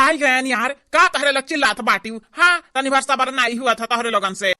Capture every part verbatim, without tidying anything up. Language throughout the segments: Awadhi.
आई गयन यार, का तहरे लोग चिल्लात बाटिउ? हाँ, तनी भर सबर नाई हुआ था तहरे लोगन से।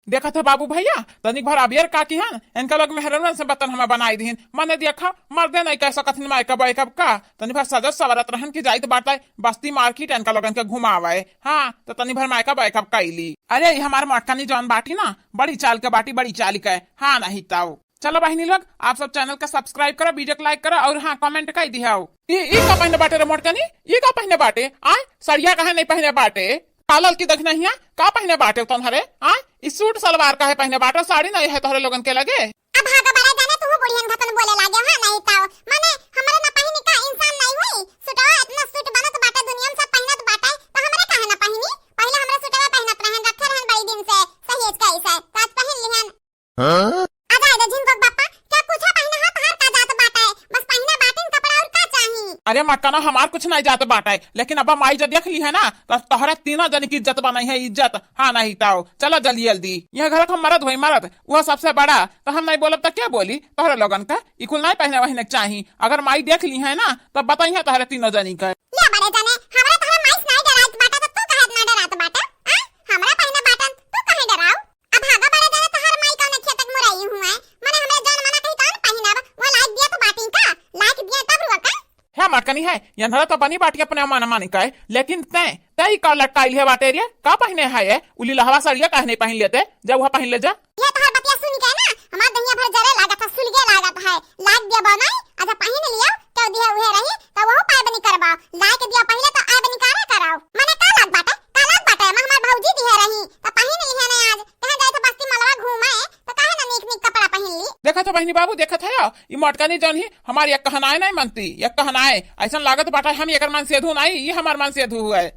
देखत है बाबू भैया, तनिक भर अबियर का किहन, इनका लोग मेहररुअन से बतन हमें बनाई दिहिन। मने देखा, मर्दे नहीं कह सकत हिन मायका बायका का। तनी भर सजत सवरत रहन कि जाइत बाटे बस्ती मार्केट, इनका लोगन के घुमावे। हाँ, तो तनी भर मायका बायका कइली। अरे, ई हमार मोटकनी जौन बाटी ना, बड़ी चाल के बाटी, बड़ी चाल के। हाँ, नहीं ताऊ। चलो बहिनी लोग, आप सब channel का subscribe करो, video को like करो और हाँ, comment कर दिहाओ। ई, ई का पहिने बाटे रे मोटकनी? ई का पहिने बाटे? आय, सड़िया काहे नहीं पहिने बाटे? पालल की दखिना हिया, का पहिने बाटे तोहरे? आय, ई सूट सलवार काहे पहिने बाटे? साड़ी नहीं है तोहरे लोगन के लगे? अब भागा बड़ा जाने, तू बुढ़ियन घतन बोले लागे, हाँ नहीं ताओ। माने, हमरे ना पहिनी का इंसान नहीं हुई? सुटवा इतना सूट बनत बाटे, दुनिया में सब पहिनत बाटे, तो हमरे काहे ना पहिनी? पहले हमरे सुटवा पहिनत रहन, रखे रहन बड़ी दिन से, सहेज के ऐसे, तो आज पहिन लिहन। हाँ? आ जाए दे झिनकोक बापा, क्या कुछ पहिना है तोहार का जात बाटे? बस पहिना बाटिन कपड़ा और का चाही? अरे मटकना, हमार कुछ नहीं जात बाटे, लेकिन अब माई जो देख लिहे ना, तो तोहरे तीनों जनी की इज्जत बनाई है, इज्जत। हाँ नहीं ताओ, चलो जल्दी जल्दी। यह घर का मरद होई मरद, वो सबसे बड़ा, तो हम नहीं बोलब तो क्या बोली? तोहरे लोगन का ई कुल नहीं पहिने वहिने के चाही, अगर माई देख लिहे ना, तब बताई है तोहरे तीनों जनी का। या बड़े जने, हमरा तोहरे माई से नहीं डरात बाटे, तो तू काहे इतना डरात बाटे? आ? हमरा पहिने बाटन, तू काहे डराओ? अब भागा बड़े जने, तोहर माई कौन खेतक मुरई हुए? मने हमरे जौन मना कही तौन पहिनब, वो लाइक दिया तो बाटी का? लाइक दिया तब रुआ का? है मटकनी है, यंधरा तो बनी बाटी अपने मन मानी का है, लेकिन तै, तै ई का लटकाइल है बाटे रे? का पहिने है ये? उली लहवा सड़िया काहे नहीं पहिन लेते? जब वह पहिन ले जा। ये तोहर बतिया सुन के ना, हमार दहिया भर जरे लागत है, सुलगे लागत है। लाइक दिया बनाई, अच्छा पहिन लियो, तो दिया उहे रही, तो वहू पाए बनी करबा। लाइक दिया पहिले तो आए बनी कारे कराओ। मने का लाग बाटे? का लाग बाटे? मैं हमार भौजी दिहे रही, तो पहिन लिहे ने आज। कहाँ जाए तो बस्ती मलवा घूमे, तो काहे ना नीक नीक कपड़ा पहिन ली? देखत हो बहिनी बाबू, देखत है, ई मोटकनी जौन ही हमार एक कहनाए नहीं मनती, एक कहनाए। ऐसन लागत बाटे हम एकर मनसेधू नहीं, ई हमार मनसेधू हुए।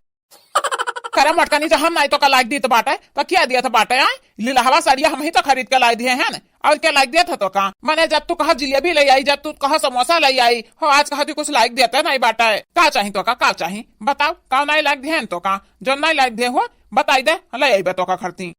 करे मोटकनी, जब हम नहीं तो का लाइक दीत बाटे, तो क्या दियत बाटे, आय? लिलहवा सड़िया हम ही तो खरीद के लाई दिए हैं, और क्या लाइक दियत है तो का? मने जब तू कहा जिलेबी ले आई, जब तू कहा समोसा ले आई, हो आज कहा तू कुछ लाइक देते नहीं बाटे। का चाही तो का, का चाही? बताओ, का नहीं लाइक दिए हैं तो का? जो नहीं लाइक दिए हो, बताई दे, ले आई बा तो का खरती।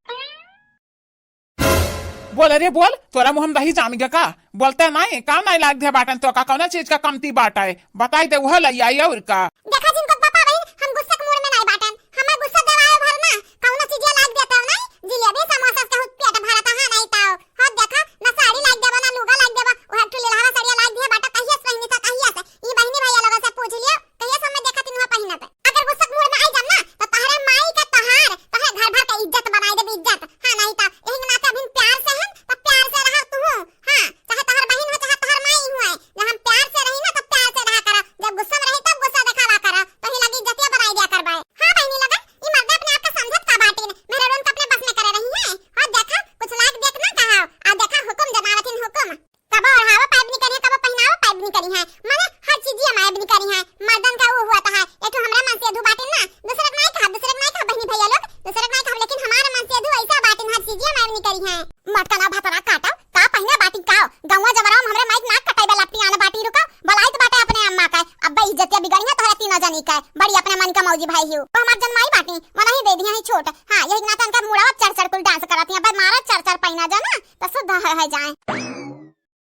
बोल रे बोल, तोरा मुँह में दही जाम गया का? बोलते नहीं, का नहीं लाग दे बाटन तो का, कौना चीज का कमती बाटा है? बताई दे, वह लई आई और का। देखा झिनकोक बापा बहिन, हम गुस्सा के मूड में नहीं बाटन। हमें गुस्सा देवाए भर ना, कौनो चीज लाग देता हो नहीं, जिलेबी समोसा से कहूँ पेट भरता है नहीं ताओ। हो देखा, ना साड़ी लाग देबा, ना लुगा लाग देबा, वह ठुली लहवा सड़िया लाग दिया बाटा, कहिया से पहिनी था, कहिया से? ई बहिनी भैया लोगों से पूछ लियो, कहिया से हमें देखा तीन हुआ पहिनत। अगर गुस्सा के मूड में आई जाम ना, तो तहरे माई के तहार, तहरे घर भर के इज्जत बनाई देब, इज्जत। हाँ, नहीं तो यही नाते अभी प्यार से हम, तो प्यार से रहा तू। हाँ, चाहे तहर बहिन हो, चाहे तहर माई हुए, जब हम प्यार से रही ना, तो प्यार से रहा करा। जब गुस्सा में रही, तब गुस्सा दिखावा करा, तो ही लगी इज्जतिया बनाई दिया करबे। हाँ बहिनी लगन, ई मर्दे अपने आप का समझत का बाटिन, मेहरारून का अपने बस में करे रही है। और देखा, कुछ लाग देख ना कहा, आ देखा हुकुम जनावतिन हुकुम। कबो ओढ़ावा पाइब नहीं करी है, कबो पहिनावा पाइब नहीं करी है, माने हर चीजिया में आइब नहीं करी है। मर्दन का वो हुआ था है, एक ठो हमरा मनसेधू बाटिन ना, दूसरे के नहीं कहा, दूसरे के नहीं कहा बहिनी भैया लोग, दूसरे के नहीं कहा, लेकिन हमारे मनसेधू ऐसा बाटिन, हर चीजिया में आइब नहीं करी है। मटकना भतरा काटो, का पहिने बाटी का? गौवा जवरा में हमरे माइक नाक कटाई बे लपटी आने बाटी रुका, बलाई तो बाटे अपने अम्मा का। अब्बे इज्जतिया बिगड़ी है तोहरे तीनों जनी का, बड़ी अपने मन का मौजी भाई हियो। तो हमार जन माई बाटी, मना ही दे दिया है छोट। हाँ, यही नाते इनका मुड़ावा चढ़ चढ़ कुल डांस करती है, अब्बे मारा चढ़ चढ़ पहिना जो ना, तो शुद्ध है, है जाए।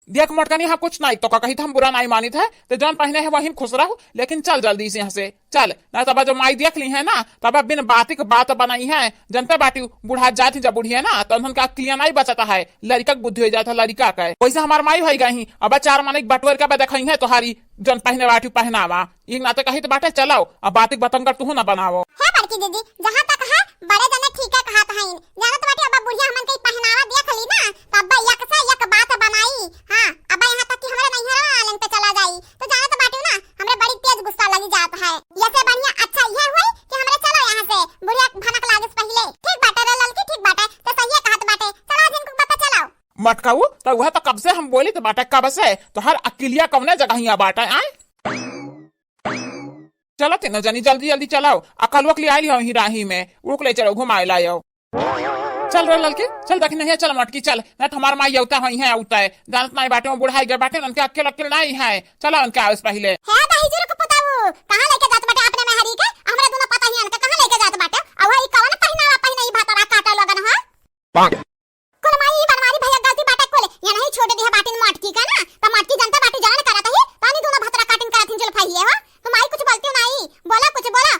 देख मोटकनी, हाँ कुछ नहीं तो का कही, तो हम बुरा नहीं मानित है, तो जौन पहिने है वही में खुश रहो, लेकिन चल जल्दी से यहाँ से चल, ना तब जब माई देख ली है ना, तब बिन बाती के बात बनाई है। जनते बाटी बुढ़ा जात ही जब बुढ़िया ना, तो उन्हन का अक्लिया नहीं बचता है, लड़का के बुद्धि हो जाता है लड़का का। वैसे हमार माई होई गई, अब चार माने बटोर के अब देखई है तोहारी जौन पहिने बाटी पहनावा। एक नाते कही तो बाटे चलाओ, अब बातिक बतंगड़ तुहू ना बनाओ। हे बड़की दीदी, जहाँ तक है बड़े जने ठीक है कहत हईन। जानत बाटे अब बुढ़िया हमन के पहनावा देख ली ना, तब एक से एक बात बनाई। हाँ, अब यहाँ तक कि हमरे नैहर वालन पे चला जाई, तो जानत बाटे ना, हमरे बड़ी तेज गुस्सा लगी जात है। ये से बढ़िया अच्छा यह हुई कि हमरे चलो यहाँ से, बुढ़िया भनक लागस पहिले। ठीक बाटे रे ललकी, ठीक बाटे, तो सही कहत बाटे, चलो जिनको बापा चलाओ। मटकाऊ, तो वह तो कब से हम बोली तो बाटे, कब से? तोहर अकिलिया कौने जगहिया बाटे, आय? चलो तीनों जनी जल्दी जल्दी चलाओ, अकलुआ के लिए आई लियो ही राही में, उड़क ले चलो घुमाए लायो। चल रे ललकी, चल देखी नहीं, चल मटकी चल, नहीं तो हमार माई अवता होई है, अवता है, जानत नहीं बाटे, वो बुढ़ाई गए बाटे, उनके अक्ल अक्ल नहीं है, चलो उनके आवेस पहिले। हे दही जुरु के पुताऊ, कहाँ लेके जात बाटे अपने मेहरी के? हमरा दोनों पता ही इनके कहाँ लेके जात बाटे? अब ई कवन पहिनावा पहिने ई भतरा काटे लगन है? कुल माई ई बनवारी भैया गलती बाटे कुल, ये नहीं छोड़ दिया बाटिन मटकी का ना, तो मटकी जनता बाटी जान करत ही, तानी दोनों भतरा काटिन करत ही जुल्फा ही हो। तुम आई कुछ बोलती हो नहीं, बोला कुछ बोला,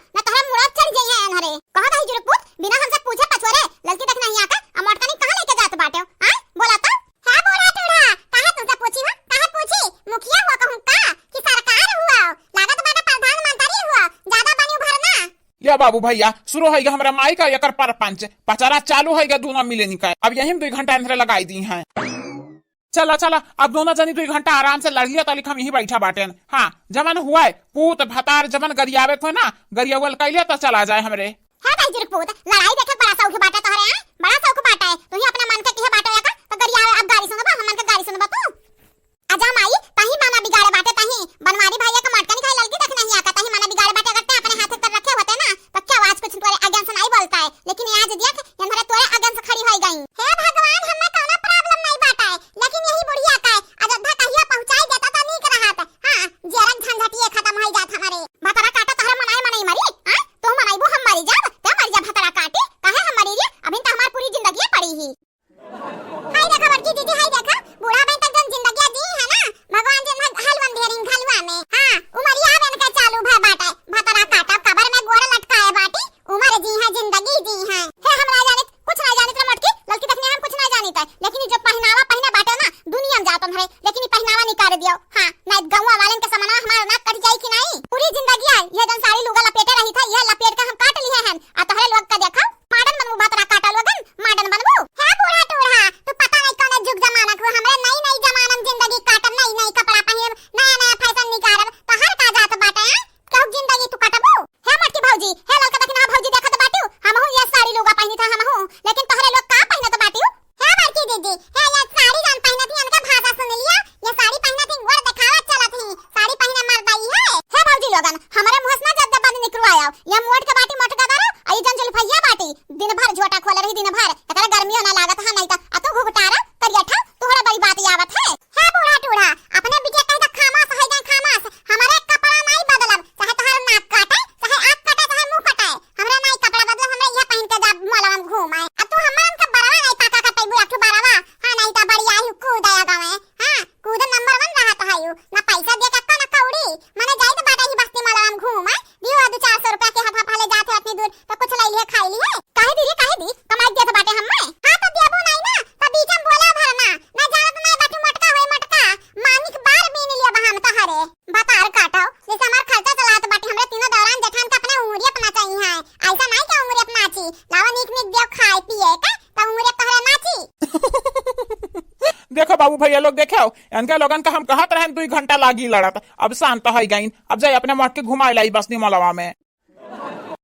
या बाबू भैया, शुरू होइगा हमरा माई का एकर परपंच, पचरा चालू होइगा दोनों मिले निकाय। अब यही में दुई घंटा अंधरे लगाई दी हैं। चला चला, अब दोनों जनी दुई घंटा आराम से लड़ लिया, तलिक हम यहीं बैठा बाटेन। हाँ, जवन हुआ है, पूत भतार जवन गरियावे को है ना, गरियावल कैले तो चला जाए हमरे। हे भाई जुरकपूत, लड़ाई देखे बड़ा शौक बाटे तोहरे, हैं? बड़ा शौक बाटे। तू ही अपने मन के किहे बाटे या का? तो गरियावे अब गारी सुनबा, हमन के गारी सुनबा तू? आजा माई, तही मना बिगाड़े बाटे तही। बनवारी भैया के मटका निकाल ललकी देख नहीं आका, तही मना बिगाड़े बाटे। अगर ते अपने हाथे कर रखे होते ना, तो क्या आज कुछ तोरे against नहीं बोलता है। लेकिन ये आज देख, ये हमारे तोरे against खड़ी होई गई। हे भगवान, हमें कौनो problem नहीं बाटे, लेकिन यही बुढ़िया का है, अयोध्या कहिया पहुँचाई देता तो नीक रहत। हाँ, जियरक झंझटिए खत्म होई जात हमारे। भतरा काटा तोहरा मनाए मनई मरी, हाँ? तू मनईबू हम मरी जाब, ते मर जा भतरा काटी, काहे हम मरी रे? अभी तो हमार पूरी जिंदगी पड़ी ही। हाय देखा बड़की दीदी, हाय देखा, बूढ़ा बहन तक जन जिंदगी जी है ना, भगवान जी हल-, हलवन दिहरिन घलवा में। हाँ, उमरिया बन के चालू भय बाटे, भतरा काटा कबर में गोड़ लटकाए बाटी, उमर जी है, जिंदगी जी है। हे हम ना जानित, कुछ ना जानित रे मोटकी, ललकी देखने हम कुछ ना जानित है, लेकिन ये जो पहनावा पहने बाटे ना, दुनिया में जातन है, लेकिन ये पहनावा निकाल दियो। हाँ, नहीं गौवा वालन के समनवा हमार नाक कट जाई कि नहीं? पूरी जिंदगी आई, ये जन साड़ी लुगा लपेटे रही था, ये लपेट के हम काट लिए हैं। आ तोहरे लोग का देखा, मॉडर्न बनबू, भतरा काटा लोगन, मॉडर्न बनबू। हे बूढ़ा टूढ़ा, तू पता नहीं कौन जुग जमाना को, हमरे नई नई जमाना में जिंदगी काटब, नई नई कपड़ा पहिरब, नया नया फैशन निकारब, तोहर का जात बाटे, हैं? केहू जिंदगी तू कटबू? हे मोटकी भौजी, हे ललका दखिनहा भौजी देखत बाटियो, हमहू ये साड़ी लुगा पहिनी था हमहू, लेकिन तोहरे लोग का पहिनत बाटियो? हे बड़की दीदी, हे ये साड़ी जान पहिनत ही, इनका भाषा सुन लिया, ये साड़ी पहिनत ही गोड़ देखावा चलत ही, साड़ी पहिने मर्दाई है। हे भौजी लोगन, हमरे मुँह से ना जब जब निकलवा आओ, ये मोट के बाटी मोट गदरो, आ ये जन जुल्फैया बाटी, दिन भर झोटा खोले रही दिन भर, एकरा गर्मियों ना लागत है, नहीं तो अतो घुघटारा करिया ठा तोहरा बड़ी बात आवत है। हे बूढ़ा टूढ़ा, अपने बिटिया कहीं तो खामोश है जाए खामोश, हमारे कपड़ा नहीं बदलब, चाहे तोहर नाक काटे, चाहे आँख काटे, चाहे मुँह कटे, हमरा नहीं कपड़ा बदलब, हमरा ये पहन के जा मलवा में घूम आए। अब तू हमरन के बरवा नहीं पाका का पैबू अठू बरवा, हाँ नहीं तो बड़ी आई कूद आया गावे, हाँ कूद नंबर वन रहत है यू, ना पैसा दे के ना कौड़ी, मने जाई तो बाटा ही बस्ती मलवा में घूम आए, दियो दो चार सौ रुपया के हथा पहले जात है अतनी दूर, तो कुछ ले लिए खाई लिए। काहे दी रे, काहे दी? कमाई देत बाटे हम्मे। हाँ तो देबो नहीं ना, तो बीच में बोला भरना। ना जानत नहीं बाकी मोटका होई मोटका। मानिक बार बीन लिया बहाम तहरे। बतार काटो, जैसे हमार खर्चा चलात बाटे, हमरे तीनों दौरान जेठान का अपने उंगलिया अपना चाहिए है। ऐसा नहीं कि उंगलिया अपना ची। लावा नीक नीक दियो खाए पिए का, तो उंगलिया तोहरे नाची। देखो बाबू भैया लोग, देखो, इनके लोगन का हम कहत रहन दुई घंटा लागी लड़त, अब शांत हो गईन। अब जाई अपने मोट के घुमाए लाई बसनी मलवा में।